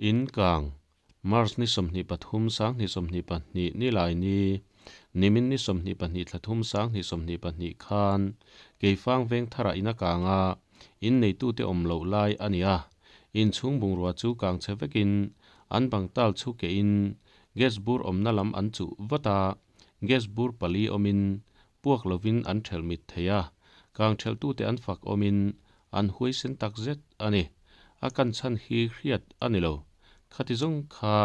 In kang, March ni 23 2022 nilai ni, nimin ni 22 thla thum 2022 khan Keifang veng tharah in a kang a, in neitute awm loh lai a ni a. Inchhung bungrua chu kang chhe vekin an bang tal chu kehin gas bur awmna lam an chuh vat a, gas bur pali awmin puak lovin an thelh mit thei a, kang thelhtute an fak awmin an huaisen tak zet a ni. A kan chhan hi hriat a ni lo. Khati zawng kha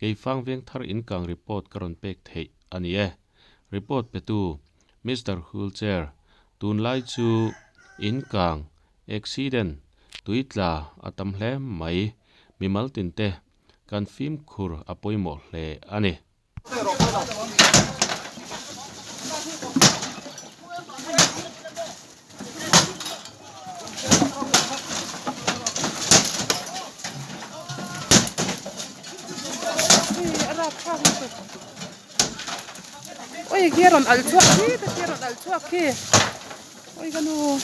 Keifang Vengthar inkang report ka rawn pek theih a ni e. Report petu Mister Hulcher, tunlai chu inkang, accident, tuitla a tam hle mai. Mimal tinte kan fimkhur a pawimawh hle a ni. Oi khi a rawn alh chhuak khi ka khi a rawn alh chhuak khi oi ka nu.